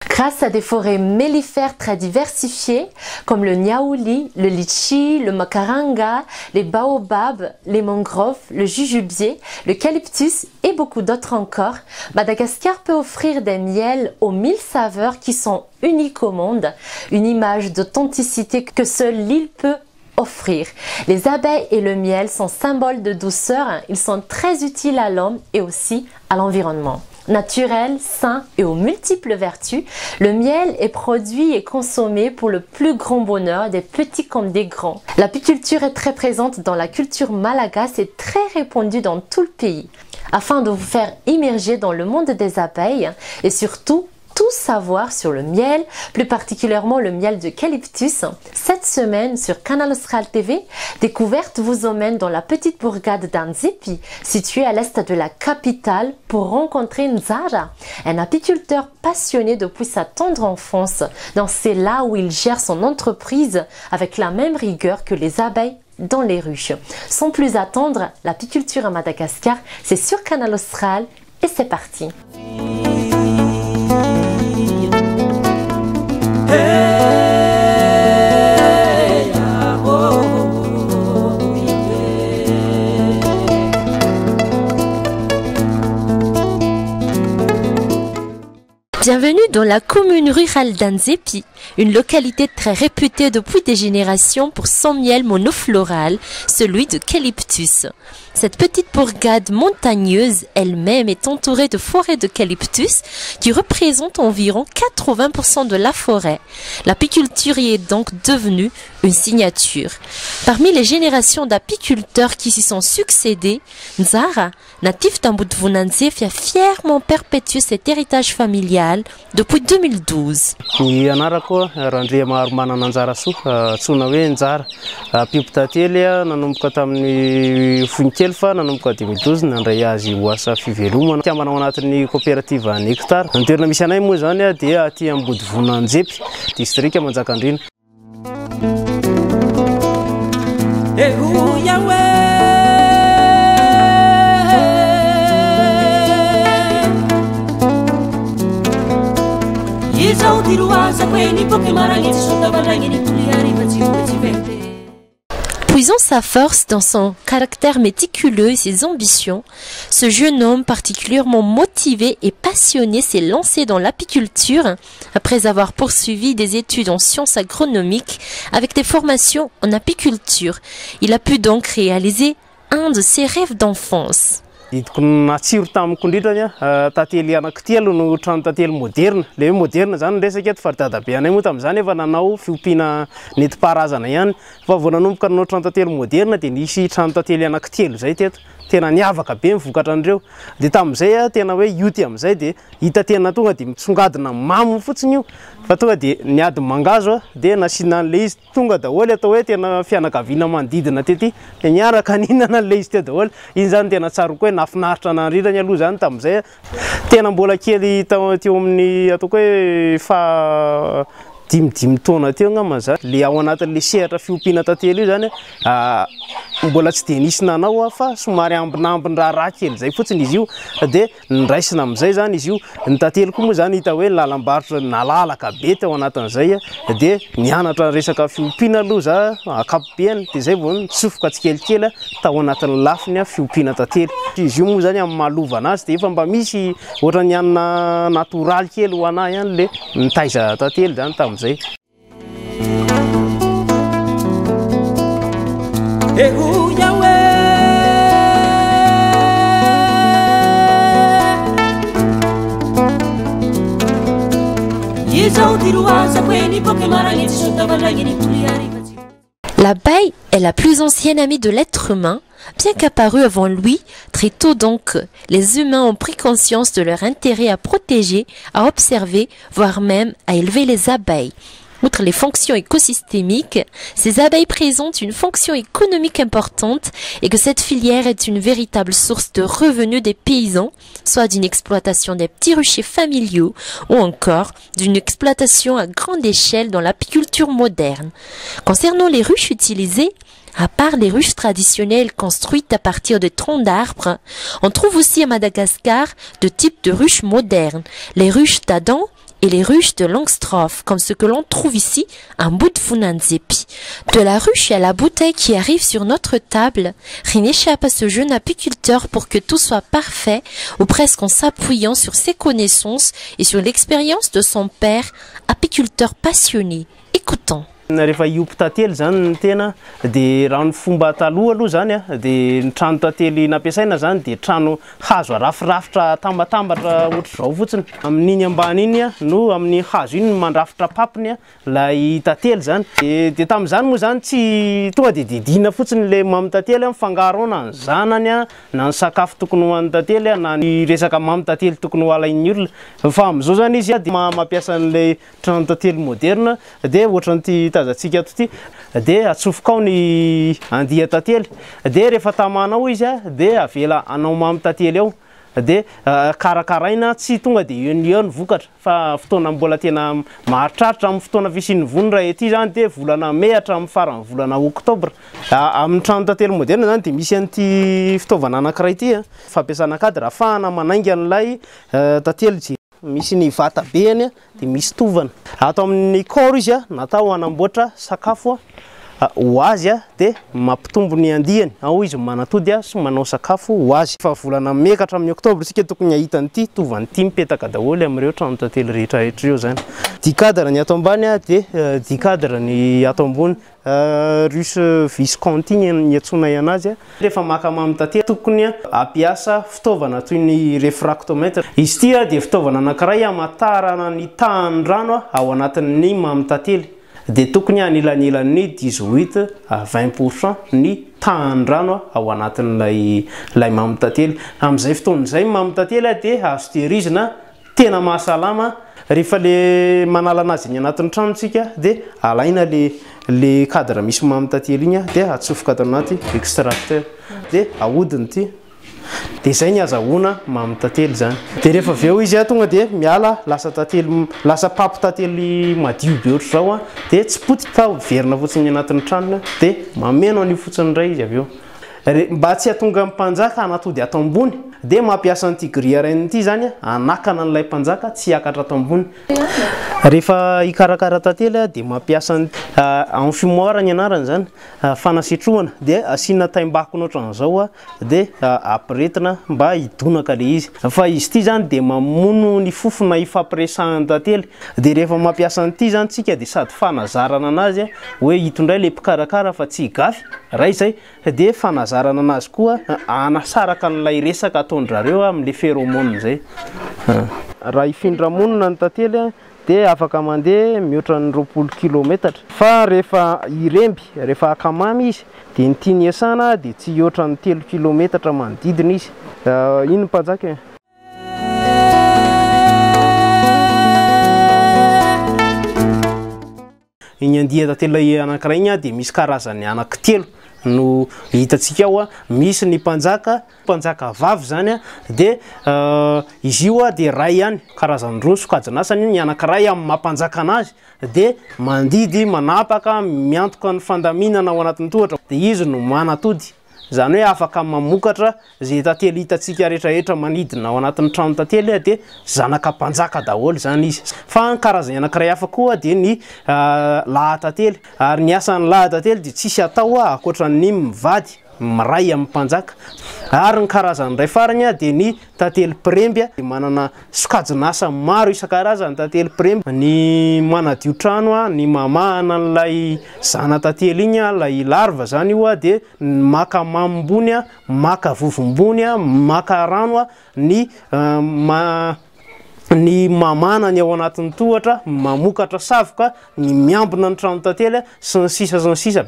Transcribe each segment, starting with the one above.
Grâce à des forêts mellifères très diversifiées, comme le niaouli, le litchi, le macaranga, les baobabs, les mangroves, le jujubier, l'eucalyptus et beaucoup d'autres encore, Madagascar peut offrir des miels aux mille saveurs qui sont uniques au monde, une image d'authenticité que seule l'île peut offrir. Les abeilles et le miel sont symboles de douceur, ils sont très utiles à l'homme et aussi à l'environnement. Naturel, sain et aux multiples vertus, le miel est produit et consommé pour le plus grand bonheur des petits comme des grands. L'apiculture est très présente dans la culture malagasy et très répandue dans tout le pays. Afin de vous faire immerger dans le monde des abeilles et surtout tout savoir sur le miel, plus particulièrement le miel d'eucalyptus, cette semaine sur Canal Austral TV, Découverte vous emmène dans la petite bourgade d'Anzepi, située à l'est de la capitale, pour rencontrer Nzara, un apiculteur passionné depuis sa tendre enfance. Donc c'est là où il gère son entreprise avec la même rigueur que les abeilles dans les ruches. Sans plus attendre, l'apiculture à Madagascar, c'est sur Canal Austral et c'est parti. Bienvenue dans la commune rurale d'Anzepi, une localité très réputée depuis des générations pour son miel monofloral, celui d'eucalyptus. Cette petite bourgade montagneuse elle-même est entourée de forêts d'eucalyptus qui représentent environ 80% de la forêt. L'apiculture y est donc devenue une signature. Parmi les générations d'apiculteurs qui s'y sont succédés, Nzara, natif d'Ambodivonanjefy, a fièrement perpétué cet héritage familial depuis 2012. Ny anarako Randriamaromanana Anjarasoa, antsoina hoe Njara, mpiompy tantely nanomboka tamin'ny fony kely fa nanomboka 2012 nandray azy ho asa fivelomana. Mpikambana ao anatin'ny coopérative Nectar. Ny toerana misy anay moa zany dia aty Ambodivonanjepy, distrika Manjakandriana. Puisant sa force dans son caractère méticuleux et ses ambitions, ce jeune homme particulièrement motivé et passionné s'est lancé dans l'apiculture après avoir poursuivi des études en sciences agronomiques avec des formations en apiculture. Il a pu donc réaliser un de ses rêves d'enfance. Hitako natsiro tamiko indrindrany a tantely anankitelo no trano tantely moderna. Le hoe moderna zany ny resaka eto fa dadabe anay moa tamin'izany efa nanao fiompiana nentim-paharazana ihany. Fa vao nanomboka nanao trano tantely moderna dia nisy trano tantely anankitelo zay teto. Tena niavaka be ny vokatra an'ireo. Dia tamin'izay a tena hoe ioty amin'izay dia hita tena tonga dia mitsongadina mamo fotsiny io. Fa tonga dia niady mangahazo a dia nasiana an'ilay izy tonga daholo atao hoe tena fianakaviana manodidina tety dia niaraka nihinana an'ilay izy teo daholo. Iny zany tena tsaroko hoe nahafinaritra nandrindrany aloha zany tamin'izay. Tena mbola kely teo amin'ny ataoko hoe fa dimidimy taona teo angamba zany. Le ao anatin'le sehatra fiompiana tantely io zany, mbola tsy dia nisy nanao a, fa somary ambinambin-draharaha kely zay fotsiny izy io dia niraisina amin'izay zany izy io. Ny tantely koa moa zany hita hoe lalam-barotra nalalaka be teo anatin'izay a, dia nianatra resaka fiompiana aloha za ankapobeny dia zay vao nitsofoka tsikelikely tao anatin'ny lafiny fiompiana tantely. Izy io moa zany amin'ny mahalovana azy dia efa mba misy ohatran'ny hanina natoraly kely ho anahy ihany le nitaiza tantely zany tamin'izay. L'abeille est la plus ancienne amie de l'être humain, bien qu'apparue avant lui, très tôt donc, les humains ont pris conscience de leur intérêt à protéger, à observer, voire même à élever les abeilles. Outre les fonctions écosystémiques, ces abeilles présentent une fonction économique importante et que cette filière est une véritable source de revenus des paysans, soit d'une exploitation des petits ruchers familiaux ou encore d'une exploitation à grande échelle dans l'apiculture moderne. Concernant les ruches utilisées, À part les ruches traditionnelles construites à partir de troncs d'arbres, on trouve aussi à Madagascar deux types de ruches modernes, les ruches d'Adam et les ruches de Langstroth, comme ce que l'on trouve ici, un bout de Funanzepi. De la ruche à la bouteille qui arrive sur notre table, rien n'échappe à ce jeune apiculteur pour que tout soit parfait, ou presque en s'appuyant sur ses connaissances et sur l'expérience de son père, apiculteur passionné. Écoutons. Rehefa hiompy tantely zany ny tena dia raha ny fomba taloha aloha zany a dia ny trano tantely nampiasaina zany dia trano hazo arafirafitra tambatambatra ohatr'izao fotsiny. Amin'iny ambany iny a no amin'ny hazo iny no mandrafitra papiny a lay tantely zany. Dia tamin'izany moa zany tsy tonga dia didina fotsiny le mamy tantely a, mifangaro ao na ny zanany a, na ny sakafo tokony ho an'ny tantely a, na ny resaka mamy tantely tokony ho alain'ny olona. Fa amin'izao zany izy a dia mampiasa an'ilay trano tantely moderna dia ohatran'ity tazantsika ato ity dia atsofoka ao ny andia tantely dia rehefa tamanao izy a dia avela anao mamy tantely ao dia karakaraina tsy tonga dia eo ny eo ny vokatra fa fotoana mbola tena maharitraritra amin'ny fotoana fisian'ny vony raha ety zany dia volana mey hatramin'ny faran'ny volana oktobra. Amin'ny trano tantely moderna zany dia misy an'ity fitaovana anankiray ity a, fampiasana cadre ahafahana manainga an'ilay tantely. Misy ny vatabeany a dia misy tovana. Ato amin'ny kaoro izy a natao hanamboatra sakafo a ho azy a dia mampitombo ny andiany. Ao izy manatody a sy manao sakafo ho azy. Fa volana mey ka hatramin'ny oktobra isika tokony hahita an'ity tovana ity mipetaka daholo amin'ireo trano tantely rehetrarehetra ireo zany. Dix cadre ny ato ambany a dia dix cadre ny ato ambony. Ruche Visconti ny antsoinay anazy a. Rehefa maka mamy tantely tokony hampiasa fitaovana toy ny réfractomètre. Izy ity a dia fitaovana anankiray hamantarana ny tahan'ny rano ao anatin'ny mamy tantely. Dia tokony anelanelan'ny dix-huit à vingt pour cent ny tahan'ny rano ao anatin'ilay ilay mamy tantely. Amin'izay fotoana izay mamy tantely a dia azo tehirizina tena mahasalama. Rehefa le manala anazy eny anatin'ny trano tsika dia alaina le cadre misy mamy tantely iny a dia atsofoka ato anaty extracteur dia ahodina ity. Dia izay ny azahoana mamy tantely zany. Dia rehefa avy eo izy a tonga dia miala lasa tantely, lasa papy tantely madio be ohatr'izao a dia tsy potika fa miverina fotsiny anatin'ny tranony dia mameno an'io fotsiny indray izy avy eo. Mba tsy hahatonga ny mpanjaka hanatody ato ambony dia mampiasa an'ity grille à reine ity zany hanakana an'ilay mpanjaka tsy hiakatra ato ambony. Rehefa hikarakara tantely a dia mampiasa ny enfumoir ny anarany zany, fanasetrohana dia asiana taimbakona ohatran'izao a dia ampiretina mba hidonaka le izy. Fa izy ity zany dia mamono ny fofona ifampiresahan'ny tantely. Dia rehefa mampiasa an'ity zany tsika dia sady fanazarana anazy a hoe ito indray le mpikarakara fa tsy higafy raha izay dia fanazarana anazy koa hanasaraka an'ilay resaka ataon-drareo amin'le phéromone zay. Raha hifindra monina ny tantely a dia afaka mandeha mihoatra ny 20 kilometatra. Fa rehefa hiremby, rehefa hakamamy izy dia ny tiany hiasana dia tsy hihoatra ny 3 kilometatra manodidina izy. Ino ny mpanjaka e? Iny andia tantely anankiray iny a dia misy karazany anankitelo no hitantsika ao a. Misy ny mpanjaka, mpanjaka vavy zany a dia izy io a dia ray ihany, karazany roa sokajin'asany. Ny anankiray amin'ny mampanjaka anazy dia mandidy, manapaka, miantoka ny fandaminana ao anatin'ny tohatra, dia izy no manatody. Zany hoe afaka mamokatra zay tantely hitantsika rehetrarehetra manidina ao anatin'ny trano tantely a dia zanaka mpanjaka daholo zany izy. Fa ny karazany anankiray hafa koa dia ny lahatantely. Ary ny asan'ny lahatantely dia tsisy atao a ankoatran'ny mivady miray amin'ny mpanjaka. Ary ny karazany iray farany a dia ny tantely mpiremby a, dia manana sokajin'asa maro isan-karazany tantely mpiremby. Ny manadio trano a, ny mamahana an'ilay zana-tantely iny a, ilay larve zany io a, dia ny maka mamimbony a, maka vovombony a, maka rano a, ny mamana ny ao anatin'ny tohatra, mamokatra savoka, ny miambina ny trano tantely a, sy ny sisa sy ny sisa.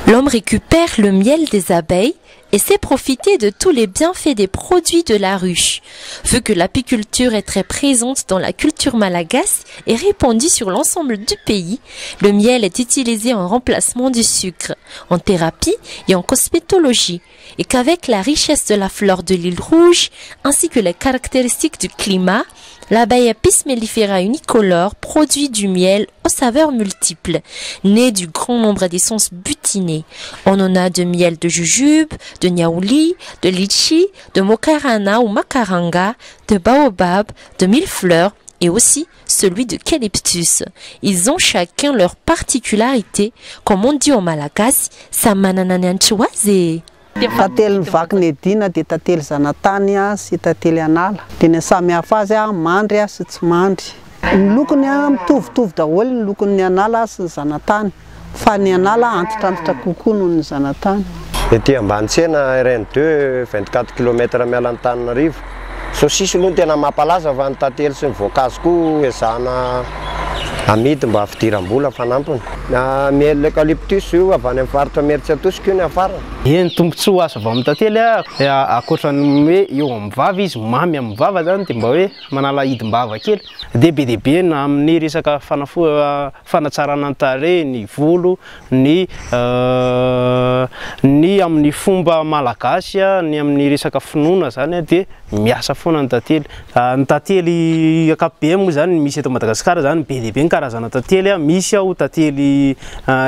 L'homme récupère le miel des abeilles. et sait profiter de tous les bienfaits des produits de la ruche. Vu que l'apiculture est très présente dans la culture malagasy et répandue sur l'ensemble du pays, le miel est utilisé en remplacement du sucre, en thérapie et en cosmétologie, et qu'avec la richesse de la flore de l'île Rouge ainsi que les caractéristiques du climat, l'abeille Apis mellifera unicolore produit du miel aux saveurs multiples, né du grand nombre d'essences butinées. On en a de miel de jujube, de niaouli, de litchi, de mokarana ou macaranga, de baobab, de millefleurs et aussi celui de calyptus. Ils ont chacun leur particularité, comme on dit en malagasy, samy manana ny hanitra azy. Tantely vakinedina dia tantely zanatany a sy tantely anala. Dia ny samy hafa azy a mandry a sy tsy mandry. Ny lokony a mitovitovy daholo ny lokon'ny anala sy ny zanatany, fa ny anala antitrantitra kokoa noho ny zanatany. Ety Ambanitsena RN2 24 kilomètre miala Antananarivo. Saucisse aloha no tena mampalaza fa ny tantely sy ny voankazo koa ezahana amidy mba fidiram-bola fanampiny. Miel eucalyptus io avy any amin'ny faritra Imerintsiatosika io ny afarana. Eny, tombontsoa azo avy amin'ny tantely a, ankoatran'ny hoe eo amin'ny vava izy, mamy amin'ny vava zany, dia mba hoe manala hidim-bava kely. Dia be dia be na amin'ny resaka fanatsarana ny tarehy, ny volo, ny ny amin'ny fomba malagasy, ny amin'ny resaka finoana zany dia miasa foana ny tantely. Ny tantely ankapobeny moa zany misy eto Madagasikara zany be dia be ny karazana tantely, misy ao tantely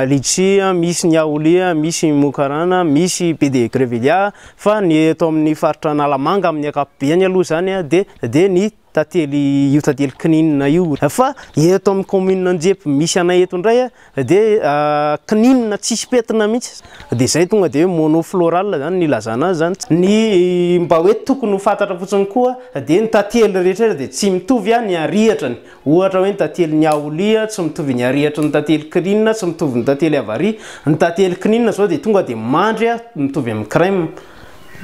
litchi, misy ny aolia, misy mokarana, misy be dia grevillea, fa ny eto amin'ny faritra Analamanga amin'ny ankapobeny aloha zany dia ny tantely io tantely kininina io. Fa eto amin'ny commune Anjepy misy anay eto indray dia kininina tsisy pentina mihitsy, dia zay tonga dia hoe monofloral zany ny ilazana azy zany. Ny mba hoe tokony ho fantatra fotsiny koa dia ny tantely rehetra dia tsy mitovy ny harihatrany. Ohatra hoe ny tantely ny aolia tsy mitovy ny harihatry ny tantely kininina, tsy mitovy ny tantely avaria. Ny tantely kininina zao dia tonga dia mandry mitovy amin'ny crème.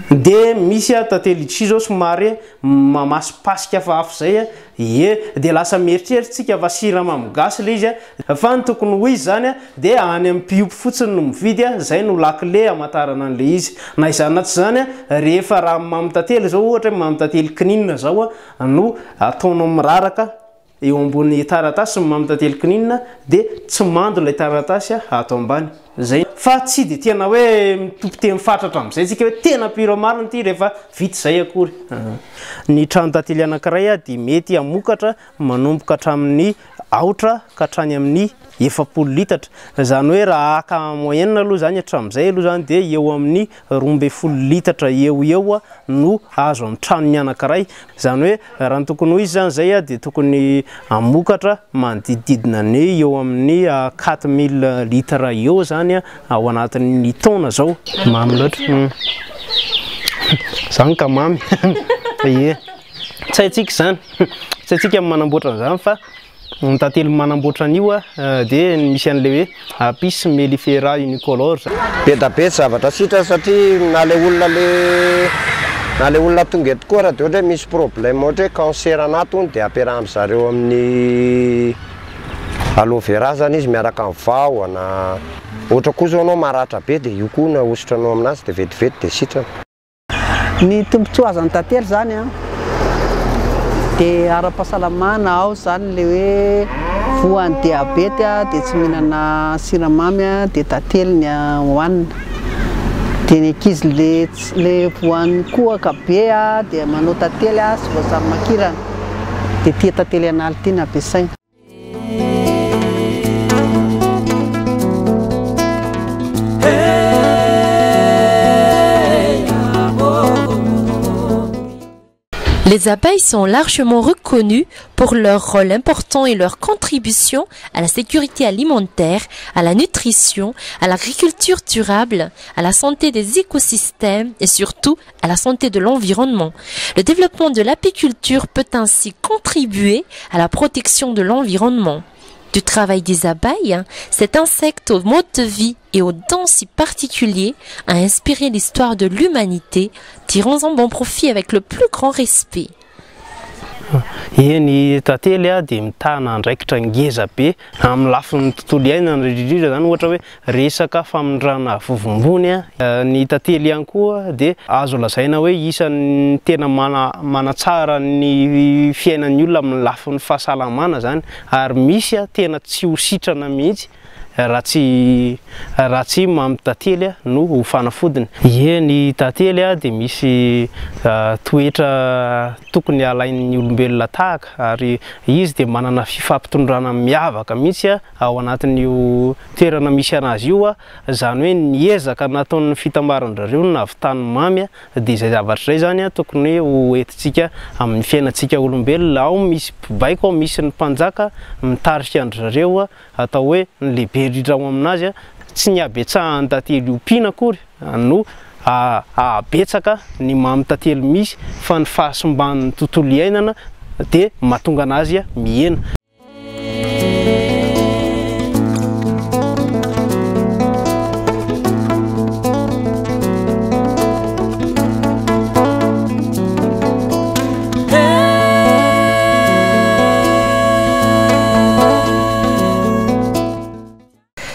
Dia misy tantely litchi zao somary mamasipasika hafahafa zay, ie, dia lasa mieritreritsika fa siramamy gasy ilay izy, fa ny tokony ho izy zany dia any amin'ny mpiompy fotsiny no mividy, zay no lakile hamantarana an'ilay izy. Na izany na tsy izany, rehefa raha mamy tantely zao, ohatra hoe mamy tantely kininina zao no ataonao miraraka eo ambony taratasy ny mamy tantely kininina, dia tsy mando ilay taratasy ato ambany zay. Fa tsy dia tena hoe mitompo teny fatratra amin'izay tsika hoe tena pire marina ity rehefa vita izay akory. Ny trano tantely anankiray dia mety hamokatra manomboka hatramin'ny aotra ka hatrany amin'ny 40 litatra. Izany hoe raha haka moyenne aloha zany hatramin'izay aloha zany dia eo amin'ny 12 litatra eo eo no azo amin'ny tranony anankiray. Izany hoe raha ny tokony ho izy zany zay dia tokony hamokatra manodidididina ny eo amin'ny 4000 litres eo zany ao anatin'ny taona zao. Mamy loatra. Zany ka mamy. Ie. Tsy haintsika izany. Tsy haintsika ny manamboatra an'izany fa ny tantely manamboatra an'io dia misy an'ilay hoe Apis mellifera unicolor. Be da be zavatra sitra satria na le olona le na le olona tonga eto koa raha dia ohatra hoe misy problème ohatra hoe cancer anaty hono dia ampiarahana zareo amin'ny aloe vera zany izy miaraka amin'ny vahona. Ohatra koa zao anao maratra be dia io koa no ahosotranao aminazy dia vetivety dia sitrana. Ny tombontsoa azon'ny tantely zany dia ara-pahasalamana ao zany le hoe voan'ny diabety dia tsy mihinana siramamy dia tantely ny hohanina. Dia ny ankizy le voan'ny kohaka be dia manao tantely sy voasary makirana. Dia tia tantely an'ala ity no ampiasaina. Les abeilles sont largement reconnues pour leur rôle important et leur contribution à la sécurité alimentaire, à la nutrition, à l'agriculture durable, à la santé des écosystèmes et surtout à la santé de l'environnement. Le développement de l'apiculture peut ainsi contribuer à la protection de l'environnement. Du travail des abeilles, cet insecte au mode de vie et aux dents si particuliers a inspiré l'histoire de l'humanité. Tirons-en bon profit avec le plus grand respect. Eny, tantely dia mitana andraikitra ngeza be amin'ny lafiny tontolo iainana, indrindra zany ohatra hoe resaka famindrana vovombony. Ny tantely ihany koa dia azo lazaina hoe isan'ny tena manatsara ny fiainan'ny olona amin'ny lafiny fahasalamana zany, ary misy tena tsy ho sitrana mihitsy raha tsy raha tsy mamy tantely no ho fanafodiny. Ie, ny tantely dia misy toetra tokony halain'ny olombelona tahaka, ary izy dia manana fifampitondrana miavaka mihitsy ao anatin'io toerana misy anazy io, izany hoe ny ezaka nataon'ny fitambaran-drareo no nahavitany mamy, dia izay zavatra izay zany tokony ho entintsika amin'ny fiainantsika olombelona. Ao misy mpibaiko, ao misy ny mpanjaka mitarika an-dry zareo, atao hoe ny lehibe indrindra ao aminazy. Tsy ny habetsahan'ny tantely ompiana akory no ahabetsaka ny mamy tantely misy, fa ny fahasimban'ny tontolo iainana dia mahatonga anazy mihena.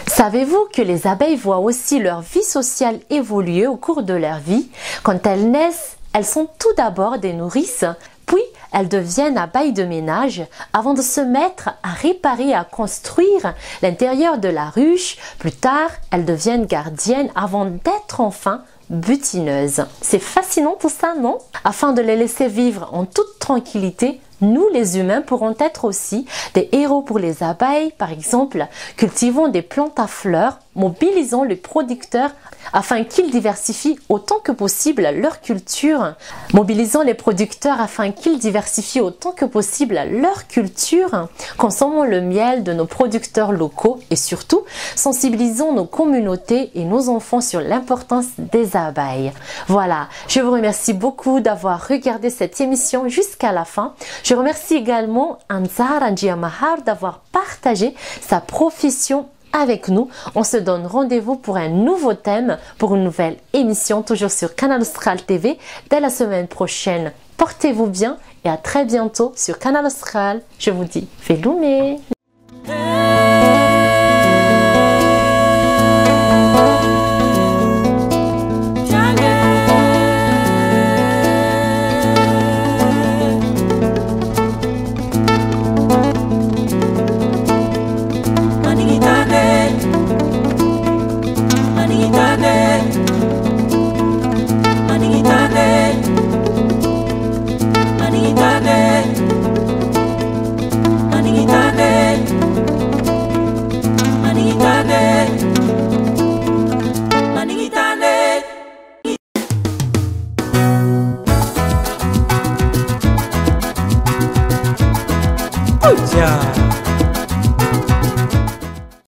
Savez-vous que les abeilles voient aussi leur vie sociale évoluer au cours de leur vie? Quand elles naissent, elles sont tout d'abord des nourrices, puis elles deviennent abeilles de ménage avant de se mettre à réparer et à construire l'intérieur de la ruche. Plus tard, elles deviennent gardiennes avant d'être enfin butineuses. C'est fascinant tout ça, non? Afin de les laisser vivre en toute tranquillité, nous les humains pourrons être aussi des héros pour les abeilles. Par exemple, cultivons des plantes à fleurs, mobilisons les producteurs afin qu'ils diversifient autant que possible leur culture. Mobilisons les producteurs afin qu'ils diversifient autant que possible leur culture. Consommons le miel de nos producteurs locaux et surtout, sensibilisons nos communautés et nos enfants sur l'importance des abeilles. Voilà, je vous remercie beaucoup d'avoir regardé cette émission jusqu'à la fin. Je remercie également Anzar Andriamaharo d'avoir partagé sa profession avec nous. On se donne rendez-vous pour un nouveau thème, pour une nouvelle émission, toujours sur Canal Austral TV, dès la semaine prochaine. Portez-vous bien et à très bientôt sur Canal Austral. Je vous dis veloma.